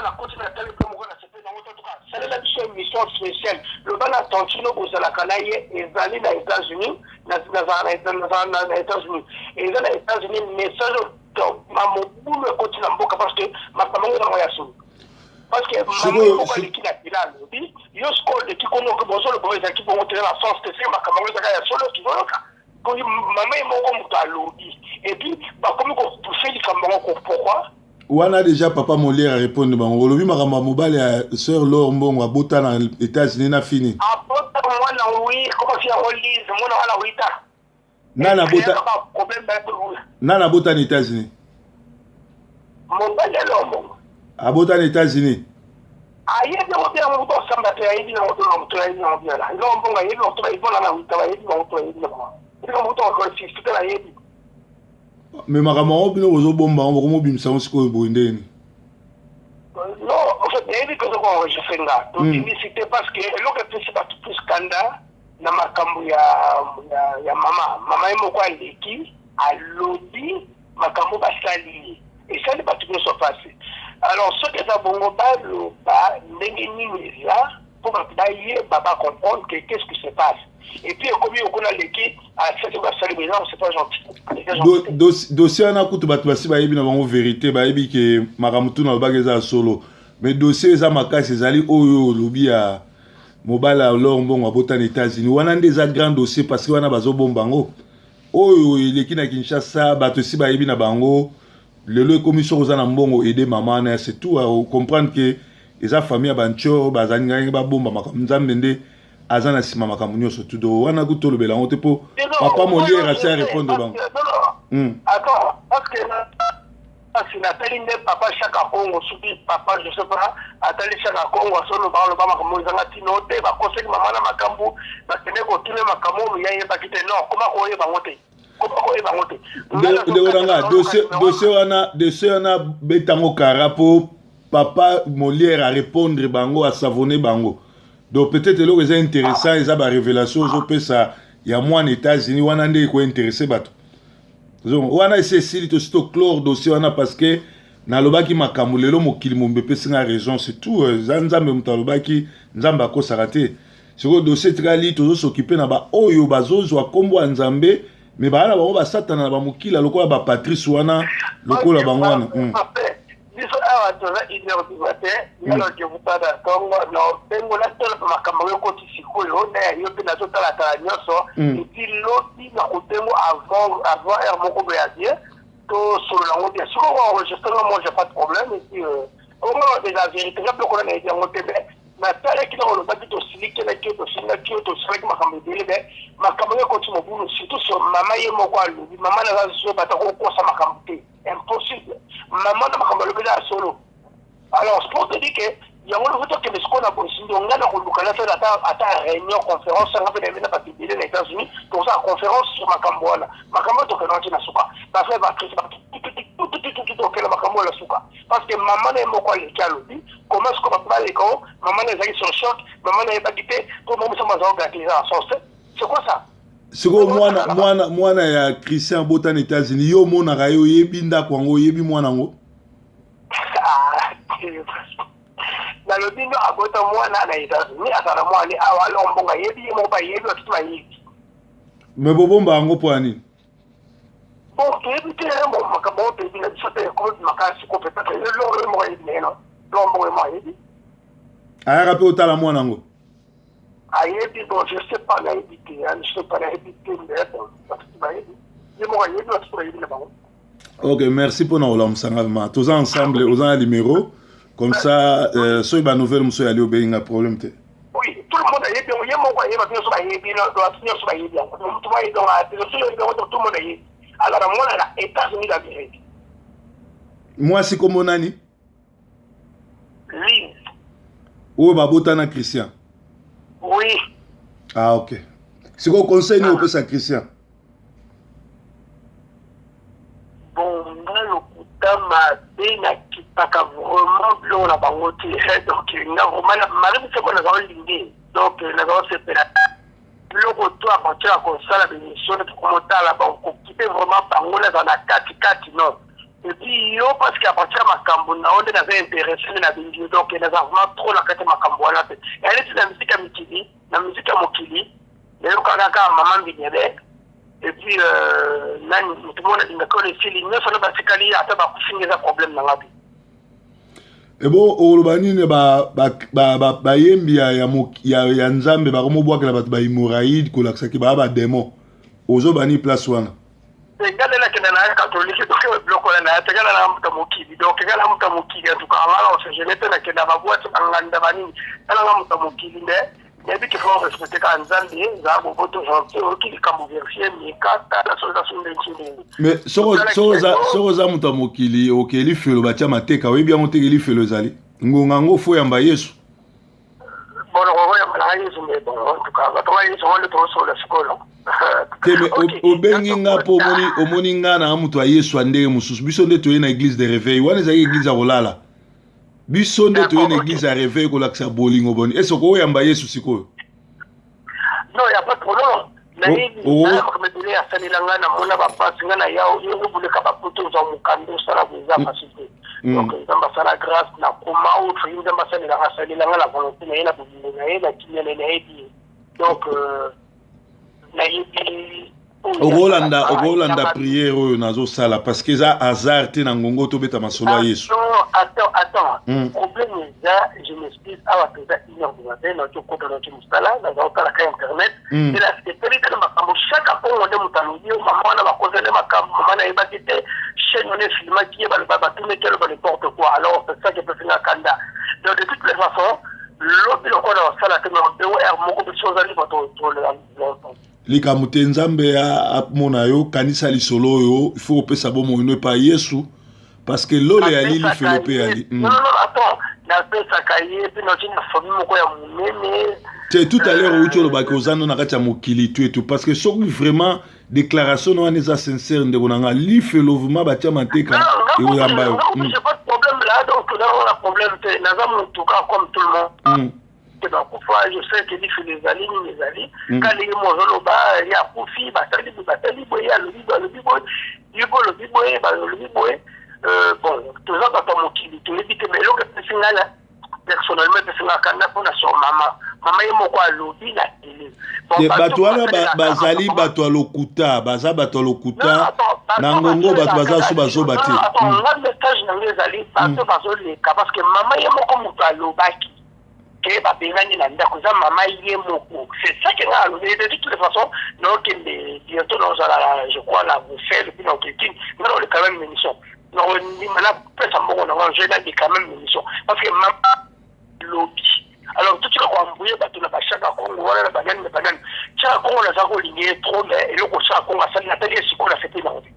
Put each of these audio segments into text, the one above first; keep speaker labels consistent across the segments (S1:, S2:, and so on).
S1: Nakoti na tali mpe moko nasepeli nango te. Tuka salela biso émission spéciale. Loba na tantino bozalaka na ye, ezali na États-Unis, nazala na États-Unis, eza na États-Unis. Message mobulu ekoti na mboka parce que makambo yango yango ya solo, parce que mama moko aleki na tela, alobi yo sikoyo oleki kono, bozoloba oyo ezalaki bongo te na sens te. Seke makambo yango ezaka ya solo, tozoyoka mama ye moko moto alobi et puis bakomi kopousser likambo yango. Pourquoi?
S2: Wana déjà papa Molière arépondre bango. Olobi makambo ya mobali ya sœur Lor Mbongo abota na États-Unis na fini.
S1: Abota mwana, oui, komasi yango Lise, mwana wana wita.
S2: Nani abota? Nani abota na États-Unis?
S1: Mobali ya Lor Mbongo.
S2: Abota na États-Unis.
S1: Ayebi yango bien, yango tosamba te, ayebi yango to na moto, ayebi yango bien. Lor Mbongo ayebi yango to bayebona na wita, bayebi bango to bayebi na bango moto te, bayebi.
S2: Mais makambo yango bino bozobomba yango, bokomobimisa yango sikoyo boye ndeni?
S1: Non, en fait nayebi mpe tokoenregistrer nga, tobimisi te parce que eloko epesi bato plus kanda na makambo ya mama. Mama ye moko aleki, alobi makambo basali ye, esali bato nyonso mpasi. Alors soki eza bongo, baloba ndenge nini eza mpo bato bayeba, bacomprendre que qu'est-ce qui se passe. Et puis ekomi okona leki, asali, basali boye. Non, c'est pas gentil.
S2: Dossier wana kutu bato basi bayebi na bango vérité, bayebi ke makambo tuna alobaki eza ya solo. Mais dossier eza makasi ezali oyo olobi ya mobali ya Lor Mbongo abota na États-Unis. Wana nde eza grand dossier parce que wana bazobomba yango. Oyo eleki na Kinshasa, bato esi bayebi na bango. Lelo ekomi soki oza na mbongo, aide mama wana, c'est tout. Comprendre ke eza famille ya bantior, bazali ngai babomba makambo. Nzambe nde aza na nsima makambo nyonso tu. Do wana kutu tolobela yango te mpo papa Molière asi arépondre bango.
S1: Attends, parce que kasi natali nde papa Chaka Congo, soki papa, je sais pas, atali Chaka Congo, asoloba, aloba makambo ezanga ntina te. Bakoseli mama na makambo, bakende kotuna makambo oyo yayebaki te. Non, koma koyeba yango te, koma koyeba yango te.
S2: Ndeko na nga, dossier wana betango kara mpo papa Molière arépondre bango, asavonner bango. Donc peut-être eloko eza intéressant eza barévélation ozopesa ya mwana États-Unis wana nde ekointéresser bato wana. Esi esili, tosi toclore dossier wana parce que nalobaki makambo, lelo mokili mombe epesi nga raison, c'est tout. Eza Nzambe moto alobaki, Nzambe akosaka te. Sikoyo dossier etikali, tozos'occuper na baoyo bazozwa nkombo ya Nzambe mais baa na bango basatana na bamokila, lokola bapatrice wana, lokola bango wana.
S1: Biso awa toza 1h du matin, yaloke mutana ntongo na obengo, natala makambo oyo ekoti sikoyo na ya yo mpe nazotalatala nyonso. Et puis lobi na kobengo avant heure moko boye ya bien, tosolola yango bien. Sikoyo enregistre nga, moi j'ai pas de problème. Et puis onga eza vérité, nga biloko na nayebi yango te, mais natalaki na olobaki, tosilikelaki yo, tosingaki yo, tosalaki makambo ebele, mais makambo oyo ekoti mobulu, surtout sur mama ye moko alobi. Mama naza zoba ta kokosa makambo te, impossible. Mama na makambo alobi eza ya solo. Alors pour te dire que yango lofi tokende sikoyo na bosindo, ngai na koluka nasala ata réunion, conférence yanga mpe nayebi na bato ebele na États-Unis, tozala conférence sur makambo wana. Makambo oyo tokende wati na suka, bafrère bachrist, tokende makambo oyo na suka parce que mama na ye moko aleki, alobi comment sikoyo bato baleka o mama na ezalaki sur choc, mama na yebaki te mpo momiso maza ogate, eza na sens te. C'est quoi ça?
S2: Sikoyo mwana ya Christian abota na États-Unis, yo omonaka ye, oyebi ndako yango, oyebi mwana yango?
S1: Nalobi no, abota mwana na États-Unis, azala mwana awa. Alors mbongo ayebi ye moko, bayebi, batutu bayebi.
S2: Mais bobomba yango mpo ya nini?
S1: Bon, toyebi te makambo oyo, toyebi na biso te. Ekomi makasi ko peut-être loro moko ayebi na ye, no loro mbongo ye moko ayebi.
S2: Ayaka mpe otala mwana yango?
S1: Ayebi, bon, je sais pas, nayebi te, je sais pas, nayebi te, mais bon, batutu bayebi, ye moko ayebi, batutu bayebi na bango.
S2: Ok, merci mpona kolamusanga. Vraiment toza ensemble, oza na numéro comme ça, soki banouvelle mosusu yali, obengi nga, problème te.
S1: Oui, tout le monde ayebi yango, ye moko ayebi, bato nyonso bayebi, bato nyonso bayebi yango, motu bayebi yango, soki oyebi yango, tout le monde ayebi. Alors na mwana na États-Unis d'Amérique.
S2: Mwasi kombo nani?
S1: Lise.
S2: Oyo babota na Christian?
S1: Oui.
S2: Ah ok, sikoyo conseil nini opesa Christian?
S1: Bon, nga lokuta mabe, nakipaka vraiment biloko na bango te. Donc nga vraiment mari biso mo naza olingi, donc naza osepela biloko to à partir ya kosala bémission, tokomotala bakokipe vraiment bango, naza na kati kati, non. Et puis yo, parce que à partir ya makambo na yo nde naza intéressé, nde nabengi yo. Donc naza vraiment trop na kati ya makambo wana te. Ya neti na musique ya mikili, na musique ya mokili, nayokaka kaka mama Mbinyebe et puis nani, moto moko nalingaka oyo esili nyonso na batikali, ata bakufi, eza problème na nga te.
S2: Ebo oloba nini? Bayembi ya Nzambe bakomobwakela bato bahémorroïdes, kolakisaki baa badémons. Ozoba nini place wana?
S1: Nga nde nakenda na catholique, donc biloko wana na te. Nga na moto mokili, donc nga na moto mokili. En tout cas, nga na osegene te. Nakenda baboîtes, banganda, banini, nga nanga moto mokili. Nde nayebi ke faut respecter kaka Nzambe. Ezala boboto, gentil. Oyoki likambo, vérifie, meka, tala soki eza so ndenge ndenge.
S2: Mais soki oza moto ya mokili, okei lifelo, batia mateka, oyebi yango teke lifelo ezali ngonga yango, fo yamba Yesu.
S1: Bon, okoyamba nanga Yesu, mais bon, en tout cas, bato nga Yesu wana tosola sikoyo.
S2: Te, me obengi nga mpo omoni nga na moto ya Yesu ya ndenge mosusu. Biso nde toye na église de réveil. Wana ezalaki église ya kolala. Biso nde toye na église ya réveil, kolakisa bolingo. Boni ese okoyamba Yesu sikoyo?
S1: Non, y a pas de problème. Nayebi makambo ebele asalela ngai, namona bapasi ngai na yao yozobuleka bapoto, ozwa mokanda, osala boye, eza facile te. Donc Nzambe asala grâce, nakoma oyo soki Nzambe asalelanga, asalela ngai na volonté na ye, na bolingo na ye, na kimia na ye. Nayebi ye, donc nayebi.
S2: Okolanda prière oyo nazosala, parce que eza hasard te na ngongo tobeta masolo ya Yesu.
S1: Attends, attends. Problème eza, je m'excuse, awa toza 1h du matin, nauti okota, nauti mosala, naza kotalaka internet e nasepeli te na makambo Chaka Kongo. Nde moto alobi yo mama wana bakoza nde makambo mama nayebaki te. Chaîne wana efilmaki ye, baloba, batunaki, aloba n'importe quoi. Alors c'est ça qui epesinga kanda. Donc de toutes les façons, lobi lokola osala te, mais obengo heure moko, biso ozali bato tolela longtemps.
S2: Likambo te. Nzambe amona yo. Kanisa lisolo oyo, il faut kopesa bomoi no epai Yesu, parce que lolo eyali, lifelo mpe yali.
S1: Non, non, attends, napesaka ye mpe nauti na famille moko ya monene.
S2: Te, tout à l'heure outi olobaki oza no na kati ya mokili tu etu, parce que soki vraiment déclaration na wana eza sincère, ndeko na nga, lifelo vraiment batia mateka ekoyamba yo.
S1: J'ai pas de problème là, donc naza problème te. Naza motu kaka comme tout le monde. Te, bakufa, je sais que lifelo ezali, nini ezali. Ka ndenge mo ozoloba, ye akufi, basali boye, basali boye, ye alobi boye, alobi boye, ye mpo olobi boye, balobi boye. Bon, toza bato ya mokili, toyebi te. Mais eloko epesi ngai na personnellement, epesi ngai kanda mpona sur mama. Mama ye moko alobi na télé.
S2: Bato wana bazali bato ya lokuta, baza bato ya lokuta na ngongo, bato baza so bazoba te.
S1: Nga message na ngai ezali bato bazoleka, parce que mama ye moko moto alobaki ke babengani na ndako, eza mama ye moko. C'est ça que nga alobi. De toutes les façons, naokende bientôt, naozala, je crois, na Bruxelles, puis naokekini nga naoleka même émission, ndima napesa mbongo nango, je naleka même émission, parce que mama lobi. Alors totika koembrouiller bato na baChaka Kongo wana, na banani, na banani. Chaka Kongo, naza kolinga ye trop, mais eloko Chaka Kongo asali, natali ye sikoyo, nasepeli nango te.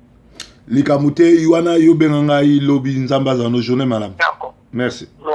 S2: Likambo te wana. Yo benga ngai lobi. Nzambe azala no. Journée malamu.
S1: D'accord.
S2: Merci.
S1: Merci.